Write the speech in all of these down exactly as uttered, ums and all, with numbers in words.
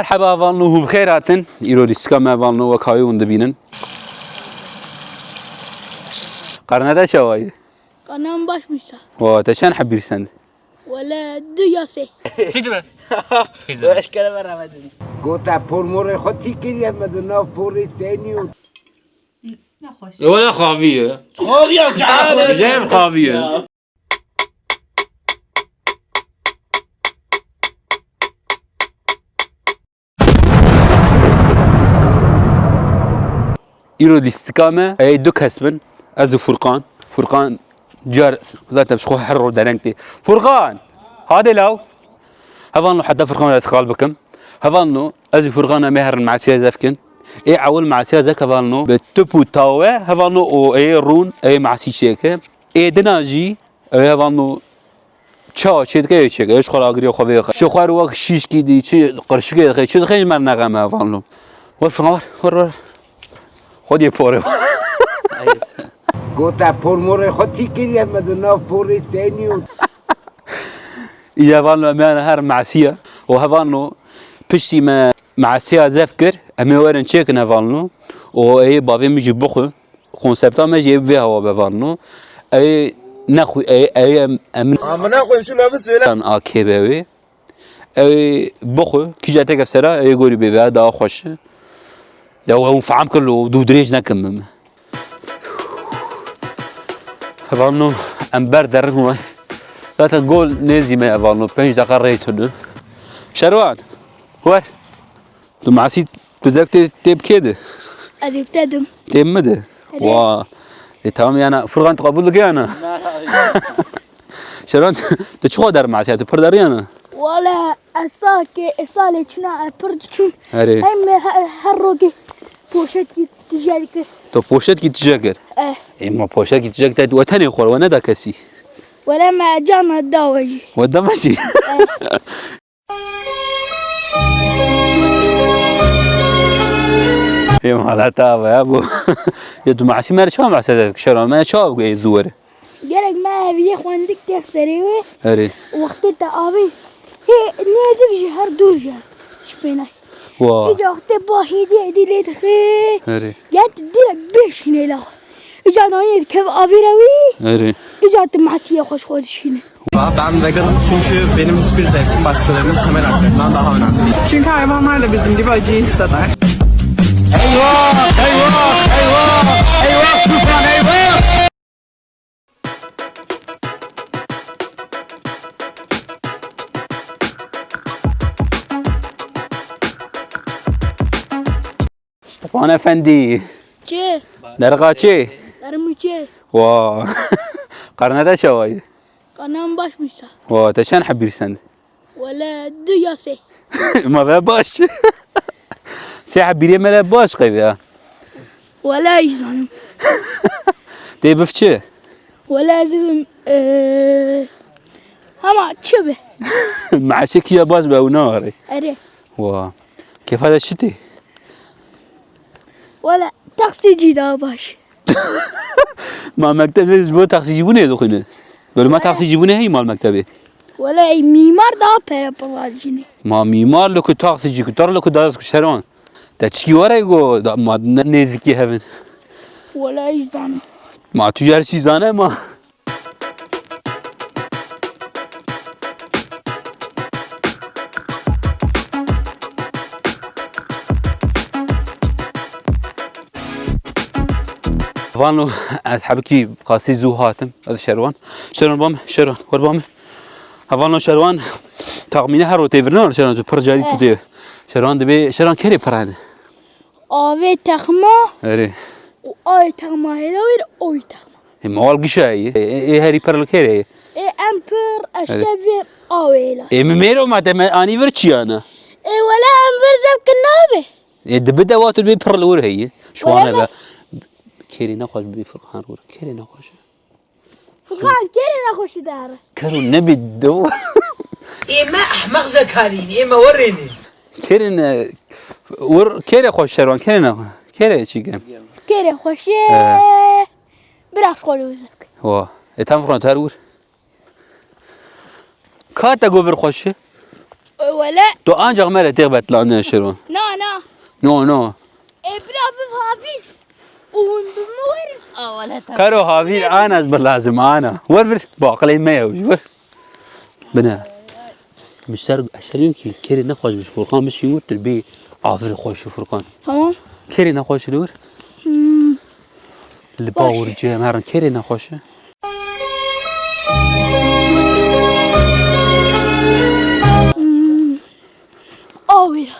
Merheba, hevalno, hûn bi xêr hatin. Îro lîstika me, hevalno, wek hawî hûn dibînin. Qerne te çawa ye? Qernem baş bûysa. Wa, te çend heb bîr send? Wele du ya sê. Sî dibe. Eşkere me rahmet edin. Gota por morê xwe tî kiriye me di nav porê tenî û. Nexweş. E, wele xaviye. Xaviye, cehale. Cem xaviye. Îro lîstika me, ey du kes bin. Ez û Furkan. Furkan car zaten ji xwe her ro dereng tê. Furkan! Hadê law! Hevalno heta Furkan ez xal bikim. Hevalno ez û Furkan em ê herin masiya zevkin. Ê ewil masiya zek hevalno bi tip û tawe hevalno û ê rûn ê masî çêke. Ê dina jî Ew ê hevalno çawa çê dike, ew çêke, ew ji xwe re agirê xwe vê dixe. Çi xwe re wek şîşkî dî, çi qirşikê dixe, çi dixe, ji me re nexeme hevalno. Wer Furkan, wer, wer, wer. Xwediyê porê. Gota por morê xwe tî kiriye me di nav porê tenî û. Î hevalno em ê herin masiya. Û hevalno piştî me masiya zef kir, em ê werin çêkin hevalno. Û ê bavê min jî bixwe. Konsepta me jî ê bi vê hewa be hevalno. Ew ê nexwe, ew ê, ew ê em, em Amına koyayım, şu lafı söyle. A K B wê. Ew ê bixwe, kîja teke sera, ew ê gorî bê ve, daha xweş. Ya, ew fehm kir lo, dû dirêj nekin min. Hevalno, em ber derin wê. Zaten gol nêzî me hevalno, pênc deqa rê tune. Şerwan, wer. Tu masî, tu dek tê, tê bi kê de? Ez ê bi te dim. Tê bi min de? Erê. Wa. E, tamam yana. Furkan, tu qebûl dike yana? Şeran, tu, tu çiqo der masiya? Tu pir deriyana? Wala, ez salkê, ez salê çûna, ez pir diçûm. Erê. Hem her, her rokê poşetkî tije dikir. Tu poşetkî tije kir? Eh. E, ma poşetkî tije kir, te, we tenê xwe, we neda kesî? Wala, me cana da we jî. We da me jî? Eh. Ê mala te ava ya bo. Ya tu masî me re çawa behsede, kişera me çawa bigê zû were? Gerek me heviyê xwendik têx serê wê. Erê. Wextê te avê. Hê nêzik ji her dûr ji. Ji pênay. Wa. Îca wextê ba hêdî hêdî lê dixê. Erê. Ya tu direk bêşînê la. Îca nayê dikev avê re wî. Erê. Îca tu masiyê xwe ji xwe dişîne. Ben veganım çünkü benim hiçbir zevkim başkalarının temel haklarından daha önemli. Çünkü hayvanlar da bizim gibi acıyı hisseder. Eyvah! Eyvah! Eyvah! Eyvah! Tufan, eyvah! Şerwan Efendî. Çi? Derqa çi? Dermû çi? Wa. Qerne te çawa ye? Qernem baş bûysa. Wa, te çend heb bîr send? Wele du ya sê. Ma ve baş. Sê heb bîrê me re baş qeyve ya. Wele îzanim. Tê bif çi? Wele ez bim, e, hema çi be? Maaşê kî ya baş be ew nare. Erê. Wa. Kêfa de çi tê? Wala, taksicî daha baş. Ma mektebê ji bo taksicîbûnê dixwîne? Böyle ma taksicîbûnê heyî mal mektebê? Wala, ey mîmar daha pere pir jî ne. Ma mîmar lo ku taksicî ku tar lo ku daras ku şeran. Te çi were go da ma ne-, nêzîkî hevin? Wala, ey zan. Ma tu yer çî zane ma. Vano ez hebikî qasî zû hatim. Ez Şerwan. Şerwan bam, Şerwan. Wer bam. Hevano Şerwan. Taxmîne her rotê virna Şerwan tu pir carî tu tê. Şerwan dibê, Şerwan kerê pirane? Avê texma. Erê. Û ayê texma hêla wê, oy texma. Ê, mewal gişa ye. Ê, ê, ê herî pir li kêrê ye? Ê, em pir eşte vê awê la. Ê, mi mêro ma te me anî vir çiyana? Ê, wele em vir zevkin nabe. Ê, dibi de watir bê pir li wir heye. Şwane be. Kêrê nexweş bibê Furkan wir. Kêrê nexweş. Furkan, kêrê nexweşî dare. Kero nebî do. Ê me ehmeq zekarîn, ê me werênî. Kêrê ne, wir, kêrê xweş Şerwan, kêrê ne, kêrê çî ke. Kêrê xweş e. He. Biraz xwe lûzek. Wa. E tam Furkan, tu her wir. Ka te go vir xweş e? E, wele. Tu ancak mere têx betlandin Şerwan. Na, na. No, no. E, bira bi havîn. Û hûn bi min werin. A, wele, tamam. Karo havîn ana ez bi lazim ana. Wer vir. Baqilê me ye, wer. Bine. Min ser, ser yûn ki kerê nexweş bi Furkan bişî û tu bî avir xweş û Furkan. Tamam. Kerê nexweş li wir? Hmm. Li Baş. Bawur cem herin kerê nexweş e? Hmm. Awêra.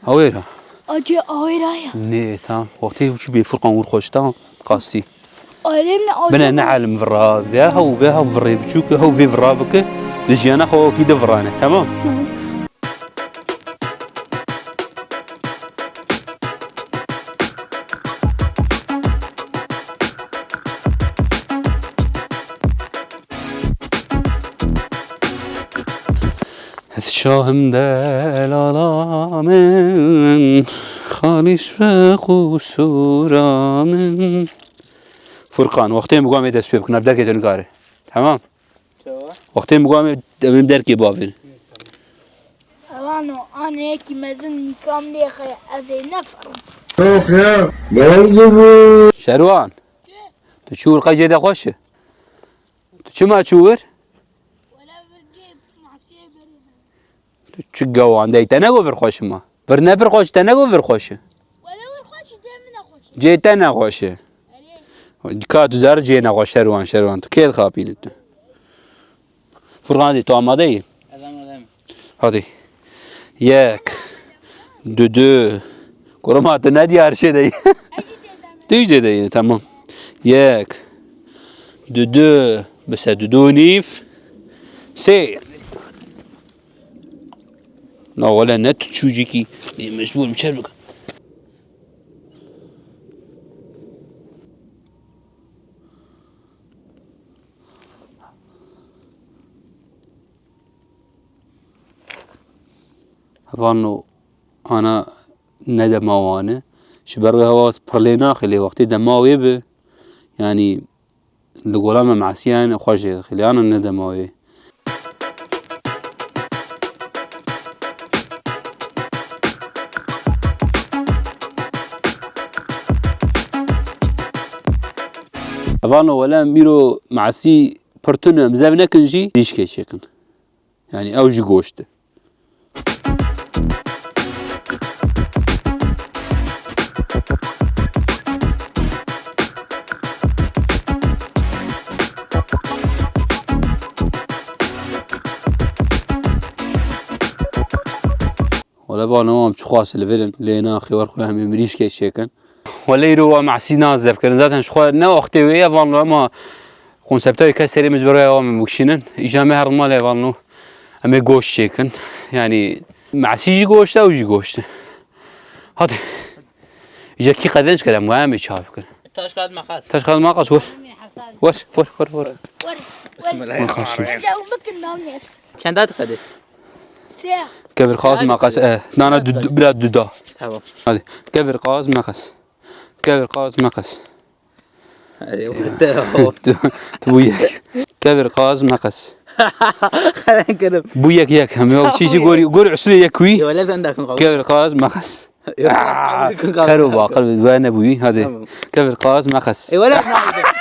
Awêra? Acê awêra ya. Nê, tamam. Wextê çi bê Furkan wir xweş, tamam. Qastî. Ailem ne Bine ne alim vira, vê hew, vê hew virê biçûk, hew vê vira bike, li jiyana xwe wekî di virane, tamam? Ez şahim delala min, xalîs be qusûra min. Furkan, wextê em bi gamê dest pê bikin, ev derkê te nikare. Tamam? Çawa? Wextê em bi gamê em derkê bavêrin. Evan o, aneyekî mezin nîka min lê xeye, ez ê neferim. Yok ya, ne oldu bu? Şerwan, tu çû wir qey cê de xweş e? Tu çima çû wir? Wele vir cê masiyê berê. Tu çi gewandeyî? Te negot vir xweş e ma? Vir ne pir xweş, te negot vir xweş e? Wele vir xweş e, cê min nexweş e. Cê te nexweş e. Erê. Ka tu der cê nexweş, Şerwan, Şerwan. Tu kê dixapînî tu? Furkan, hadi, tu amade yî? Ez amade me. Hadi. Yek. Du, du. Kuruma, tu ne diyar şey de yî? Tu jî de yî, tamam. Yek. Du, du. Bise du, du nîv. Sê. Na wele ne tu çûcikî. Ê, mecbûr im çer bikim. Hevalno ana ne dema wan e. Ji ber wê hewa pirlê naxê lê wextê dema wê bi, yanî li gola me masiyan xweş jê dixî, lê ana ne dema wê. Hevalno wele em îro masî pir tune, em zev nekin jî, rîşkê çêkin. Yanî ew jî goşt e. Wele vana wan çiqas li vir in, lê naxê wer xwe hemî mirîşkê çêkin. Wele îro wa masî na zevkirin. Zaten ji xwe ne wextê wê ye, van lo ema konsepta wê kes serê min ji ber wê wan min bikişînin. Îja me her malê van lo. Em ê goşt çêkin. Yanî masî jî goşt e, ew jî goşt e. Hadi. Îja kî qezenç kere em, em ê çav bikin. Taş kağıt makas. Taş kağıt makas, wer. Wer, wer, wer, wer. Bismillahirrahmanirrahim. Çenda tu qedê? Sê. Kevir, kağıt, makas, e, nana, du, du, biraz duda. Tamam. Hadi. Kevir, kağıt, makas. Kevir, kağıt, makas. Hadi, werte. Tu, tu bu yek. Kevir, kağıt, makas. Xelen kirim. Bu yek, yek. Hem yok, çiçi gori, gori usulü yek kuy. Yo, le ben de kın. Kevir, kağıt, makas. Kero baqir bi we nebûyî. Hadi. Tamam. Kevir, kağıt, makas. E, wele na. E,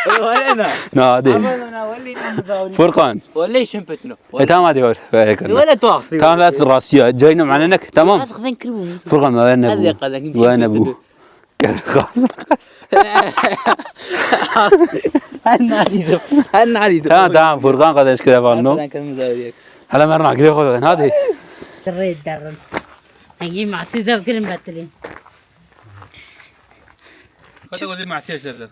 wele na. Na, hadi. Ama na, wele na. Furkan. Wele şempetino. E, tamam, hadi, wer. Wer, yakın. E, wele tu aksi. Tamam, ben rastya. Cayna mane nek. Tamam. Furkan, wer nebû. Wer nebû. Kevir, kağıt, makas. Hen nadîdim. Hen nadîdim. Tamam, tamam, Furkan kardeş, kire var, no. Hala merna, gire koy, hadi. Rê derin. Hengî masî zev kirin betilî. Hadi, hadi, masî zev de.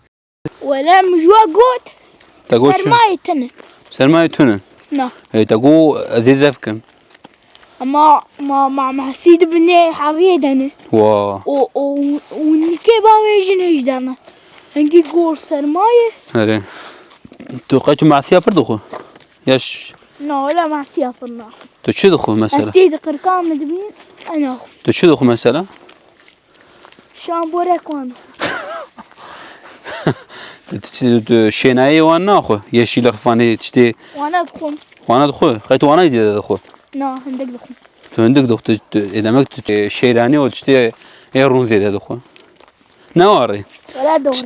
Wele min ji we got. Te got çi? Sermayê tune. Sermayê tune? Na. Hey, te got ez ê zev kim. Ama ma, ma, masî di binê heviyê de ne. Wa. O, o, û nikê bavê jin hêj dana. Hengî gor sermayê. Erê. Tu qey tu masiya pir dixwe? Ya ş- Na, wele masiya pir naxwe. Tu çi dixwe mesela? Ez tê di qirka min dibîn, ez naxwim. Tu çi dixwe mesela? Şamborek wan. Tu, tu, tu, tu şênayê wan naxwe? Yeşîlek fanê tiştê. Wana dixwim. Wana dixwe? Qey tu wana dî de dixwe? Na, hindek dixwim. Tu hindik dixwî, tu, tu, ê demek tu, e, şêranî û tiştê ê rûn zêde dixwe. Ne warê? Wele doğru.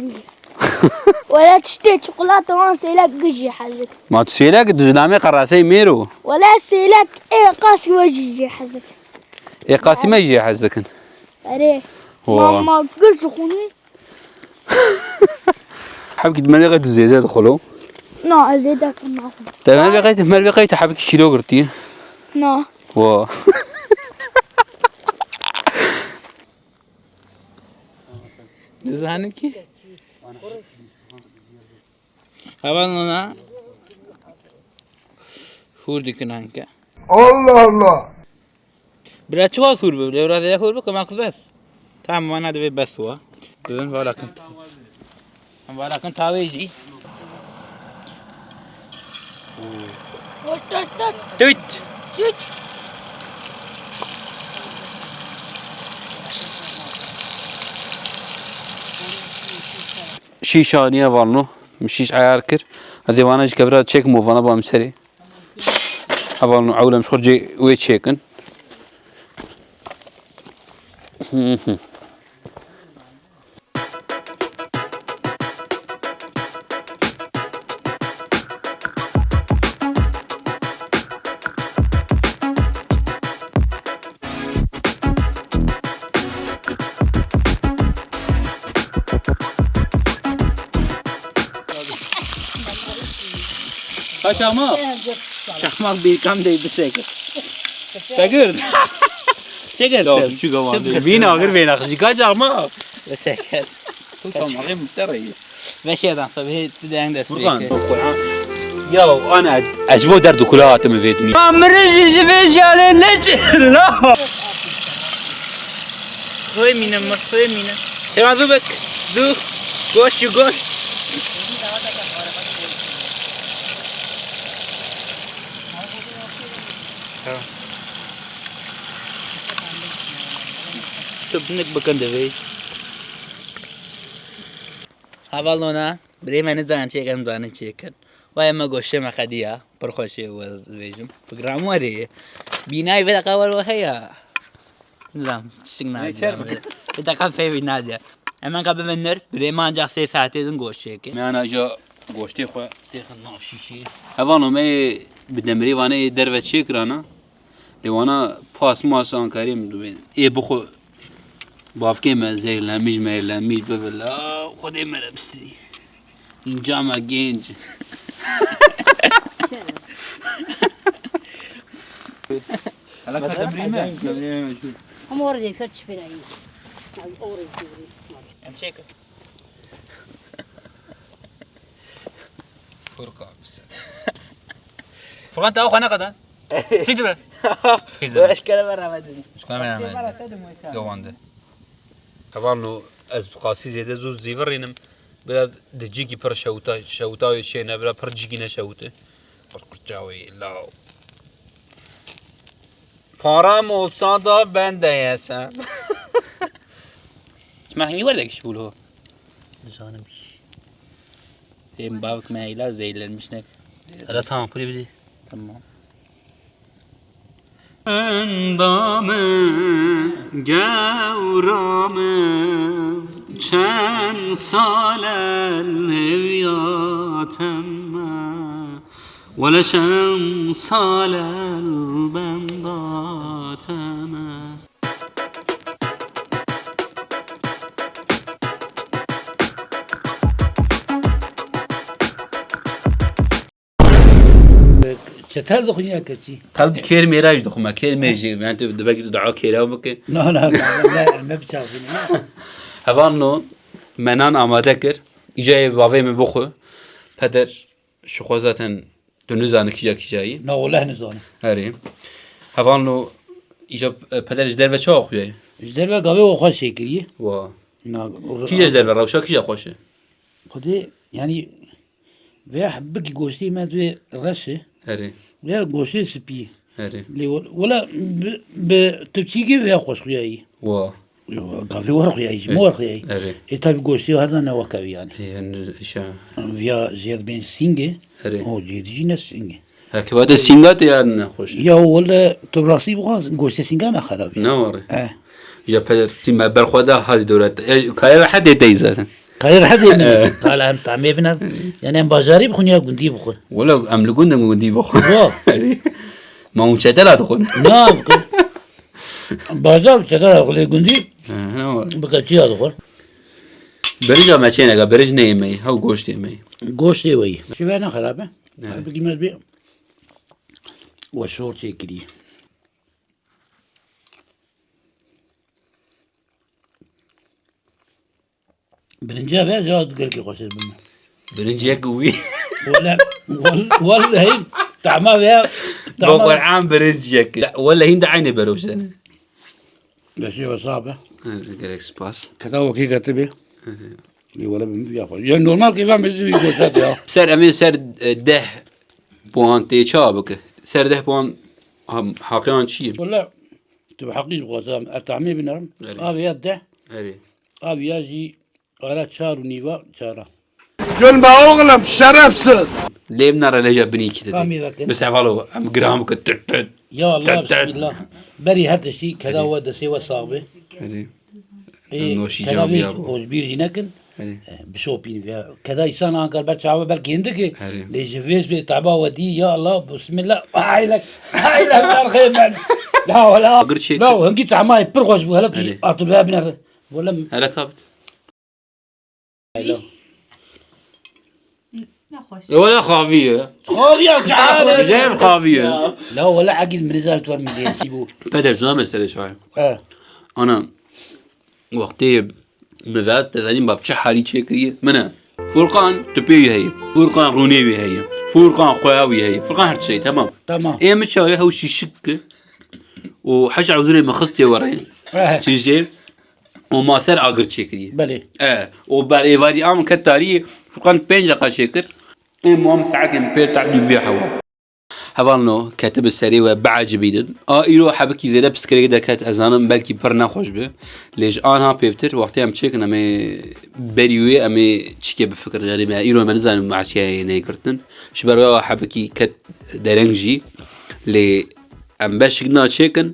Wele tiştê çikolata wan sêlek giş jê hez dikin. Ma tu sêlek, tu zilamê qerasey mêr o. Wele sêlek ê qasî we jî jê hez dikin. Ê qasî me jê hez dikin. Erê. Wa. Ma, ma giş dixwînî. Hebkî mervê qey tu zêde dixwilo? Na, ez zêde kim naxwim. Te mervê qey, mervê qey tu hebkî kîlo girtî? Na. Wa. Dizanim ki. Heval nana. Hûr dikin anke. Allah Allah. Bira çiwa hûr bi? Lê bira zêde hûr bi, kema bes. Tamam, wana divê bes wa. Dibin vala kin. Em vala kin tawê jî. Tut, tut, tut. Tut. Tut. Şîş aniye valno. Min şîş eyar kir. Hadi vana ji kevra çêkim û vana bam serê. Hevalno ewle em ji xwe cê wê çêkin. Kaç ama? Çakmak bir kam değil bir sekir. Sekir. Sekir. Ya, küçük ama. Vîna agir vêna xizî. Kaç ama? Bir sekir. Tamam, hem de iyi. Veşêdan tabii, tu deng dest Furkan, pêke. Furkan. Ya, ana, ez ji bo derd û kula hatime vê dinyê. Ma mirin jî ji vê jiyane neçêrin ha. Xwê mîne, mir xwê mîne. Sema zû bik, zû. Goş jî goş. Tamam. Tu binik bikin divê. Hevalona, birê me nizanin çêkin, em zanin çêkin. Wayê me goştê me xediya, pir xweş ê we dibêjim. Fikra me were ye. Bînayê vê deqa wer we heya. Nizam, tiştik nadiya. Vê deqa fêvî nadiya. Em enka bibin nir, birê me ancak sê saetê din goşt çêkin. Me ana ca goştê xwe têxin nav şîşê. Hevano me yê bi demirê vane yê derve çêkirana. Lê wana pas mas ankarî min dibên. Ê bixwe bavkê me zehirlenmiş mehirlenmiş bivilla. Xwedê me re bistî. Înca me genc. Ama orada yekser çipêra yî. Orada yekser. Em çêkin. Furkan, te aw xwe neqedan. Siktir be. Eşkere me rahmet edin. Eşkere me rahmet edin. Gawande. Hevalno ez bi qasî zêde zû zîvirînim. Bira di cîkî pir şewta, şewta wê çêne, bira pir cîkî neşewite. Qurqurça wê law. Param olsa da ben de yesem. Çima hingî werdekî şûl ho? Nizanim. Êm bavik me heyla zehirlenmiş nek. Hele tamam, pulî bidî. Tamam. Enda min, gewra min, çend sal el heviyateme. Wele çend sal el benda te me. Çetel dixwin ya keçî? Tel kêr mêra jî dixwim, kêr mêr jî. Yani tu dibekî tu dua kêra bike. Na, na, na, ne, ne biçavîne. Hevalno me nan amade kir. Îca yê bavê min bixwe. Peder Ji xwe zaten tu nizane kîja kîja yî. Na, weleh nizane. Erê. Hevalno îja, e, peder ji derve çawa xuya ye? Ji derve gavê we xweş çêkirî. Wa. Na, Kîja ji derve rewşa kîja xweş e? Xwedê, yanî, vê bikî goştê me divê reş e. Erê. Vê goştê spî. Erê. Lê we-, wela bi, bi tu çîkî vê xweş xuya yî. Wa. Yo, gavê wer xuya yî, ji me wer xuya yî. Erê. Ê tabî goştê her da ne weke wî yani. Ê, yani, işe. Viya jêr bên sîngê, Erê. O cêdî jî ne sîngê. Heke vate sînga te ya nexweş. Ya wele tu rastî bixwaz, goştê sînga ne xerab e. Ne ware. Eh. Ya peder tî me berxwe da hadî dewlet. E, kayê rehet ê dey zaten. Kayê rehet ê min. Eh. Kala em tamê biner. Yani em bajarî bixwin ya gundî bixwin. Wele em li gund em gundî bixwin. Yo. Ma hûn çetela dixwin. Na, bajar çetela dixwin, lê gundî. Eh, ne ware. Bi keçiya dixwin. Birinca me çêneka, birinc neyê me yî. Hew goştê me yî. Goştê we yî. Şive ne xerab e. Evet. Her bikî me bi we şor çêkirî. Birinciya ve ya gelkî xweşir bin. Birinciyek wî. Wele, wal-, wallahî, tama ve, tama. Bo Qur'an birinciyek. Wele hîn de aynê beroşe. Beşê we sabe. Evet, gerek spas. Keda wekî ketibi. Hı hı. Lê wele bin ya xweş. Ya normal ki ben bir goşat ya. Ser, em ê ser, e, deh puan tê çawa bike? Ser deh puan ha-, haqiyan çi ye? Wele, tu bi heqî bixwazam, ez tahmîn binerim. Evet. Av ya deh. Evet. Av ya jî ara çar û nîva çara. Gülme oğlum, şerefsiz. Lê min re lêja binî kî didî. Tamî vekin. Bi sevalo em giram ku tut tut. Ya Allah, tut tut. Bismillah. Berî her tiştî keda we destê we sax be. Herî. Ê, noşî keda can vê biya bo. Hozbîr jî nekin. Herî. E, bişopîn vê. Keda îsan ankar ber çawa belkî hindik e. Herî. Lê ji vê bê taba we dî, ya Allah, bismillah. Aylek, aylek, derxê ben. La wala. Agir çêkir. La, hingî tamayê pir xweş bû. Hele tu Herî. Atı ve biner. Wala. Hele kabit. Alo. Nexweş. E, wele xaviye. Xaviye, çare. Güzel xaviye. La wele egil mirîza tu min dêsî bû. Peder, tu zame sere çay. He. Ana, wextê mi vet, te zanîn bab çi halî çêkiriye? Min e. Furqan, tu pê wî heye. Furqan, rûnê wî heye. Furqan, xoya wî heye. Furqan her tiştê, tamam. Tamam. Ê mi çaye hew şîşik ki. Û heşa huzurê min xistiye were. He. Şîşê. û ma ser agir çêkiriye. Belê. E, û ber êvarî am ket tarî, Furqan pênc deqa çêkir. Ê mam saetên pêr tebdî vê hewa. Hevalno, ketibi serê we biecibînin. A îro hebikî zêde piskirêk derket, ez zanim belkî pir nexweş bi. Lê ji anha pêvtir, wextê em çêkin, em ê berî wê, em ê çikê bifikirin. Yanî me îro me nizanin meşiyayê neyê girtin. Ji ber we hebikî ket dereng jî. Lê em beşik na çêkin,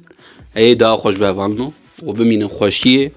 ê daha xweş be hevalno. û bimînin xweşiyê.